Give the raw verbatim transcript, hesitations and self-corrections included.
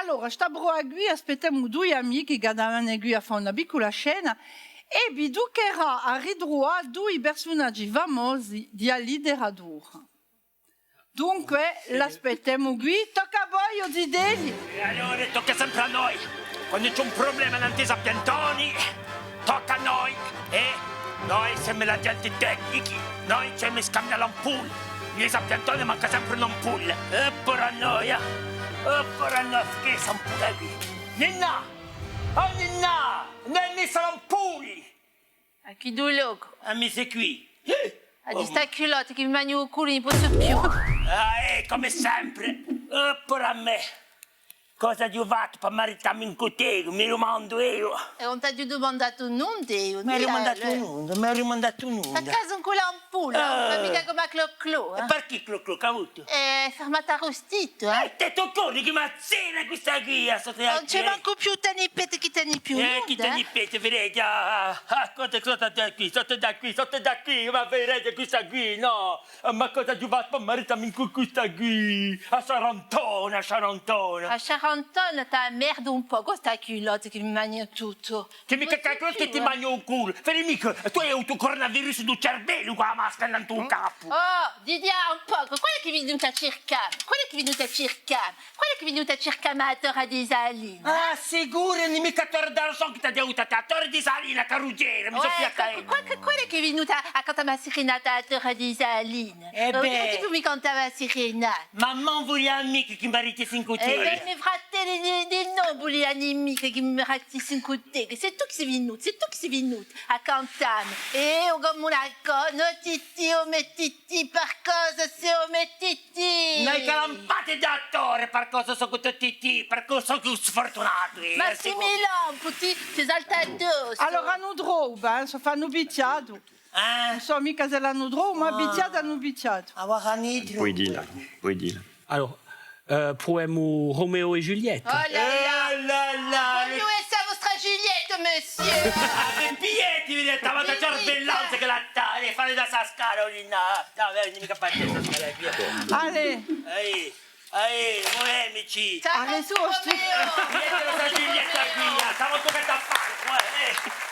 Allora, sta prova quì, aspettemu dui amichi chì anu da vene quì à fà una piccula scena è vi tuccherà à ritruvà dui persunaghji famosi di a litteratura. Dunque, l'aspettemu quì, tocca à voi, o zitelli! È allora tocca sempre à noi! Quandu ci hè un prublema nantu à i Sapientoni, tocca à noi, eh? Noi semu a ghjente tecnica, noi ci emu da scambià l'ampulla. Nant'à i Sapientoni manca sempre un'ampulla. È puru à noi, eh? È puru à noi, chì hè st'ampulla quì? Ninna! Oh Ninna! Ùn hai messa l'ampulla! À chì locu? A misi quì. Aghju sta culotta chì mi magna u culu, ùn ne possu più. Ah, eh, cum'è sempre. Eh, puru à mè. Cosa aghju fattu pà marità mi cù tè, mi dumandu eiu. È ùn t'aghju dumandatu nunda eiu. M'hai dumandatu nunda, m'hai dumandatu nunda. T'aghju casu incù l'ampulla, eh, ùn fà micca cum'è Cloclo, eh. È perchè Cloclo, chì hà avutu? Eh, fermatu à u stittu, eh. Eh, tè, tocca chì m'azzera questa quì, a sottu. Ùn ci hè mancu più tè nè pettu, chì tè nè più nunda, eh. Chì tè nè pettu, vedi, ah, ah, ah, cosa, cosa da quì, sottu da quì, sottu da quì, ma vedi questa quì, nò. Eh, ma cosa aghju fattu pà marità mi cù questa quì? A sciarantona, a sciarantona. A sciarantona, t'ammerda un pocu, sta culotta chì mi magna tuttu. Chì mi cacca chì ti magna u culu. Fermi micca, tù hai avutu u coronavirus di u cerbellu cù a mascara nantu à u capu. Oh, Didià, un pocu, quale hè chì hè venutu à circà mi? Quale hè chì hè venutu à circà mi? Quale hè chì hè venutu à circà mi à a Torra di Salina? Ah, sicuru, ùn hè micca a Torra di Salina chì t'aghju avutu à tè, a Torra di Salina, Carughjera, mi sò pigliatu. Quale, quale, quale hè chì hè venutu à, à cantà mi a sirinata à a Torra di Salina? Eh bè. Ùn ti pò micca cantà a sirinata. Mammà ùn vulia micca chì mi maritessi cù tè. Eh bè, i me fratelli di, di nò ùn vulianu micca chì mi maritessi cù tè. Chì sì tù chì sì venutu, sì tù chì sì venutu à cantà mi. È eiu cum'è una co-, nò, Titì, o me Titì, par cosa sì o me Titì? Nò, i calampati d'attore, par cosa sò cù tè, Titì, par cosa sò cù sfurtunatu, eh. Massimilianu, putè, ti salta addossu. Allora, anu trovu, eh, si fanu pichjà. Eh? Ùn sò micca s'elli anu trovu, ma pichjati anu pichjatu. Avà anu trovu. Poi dilla, poi dilla. Allora, eh, pruvemu Roméo et Juliette. Oh là là. Eh là là. Vogliu essa a vostra Juliette, monsieur. Ah, ma pigliati, vedi, sta cervellanza chì l'hà, eh, fà da sta scala, Lina. Nò, vedi, micca fà sta scala, via. Allez. Ehi. Ehi, movemici! T'hà rispostu. Mettila sta Giulietta quì, eh, stava toccata à fà, eh.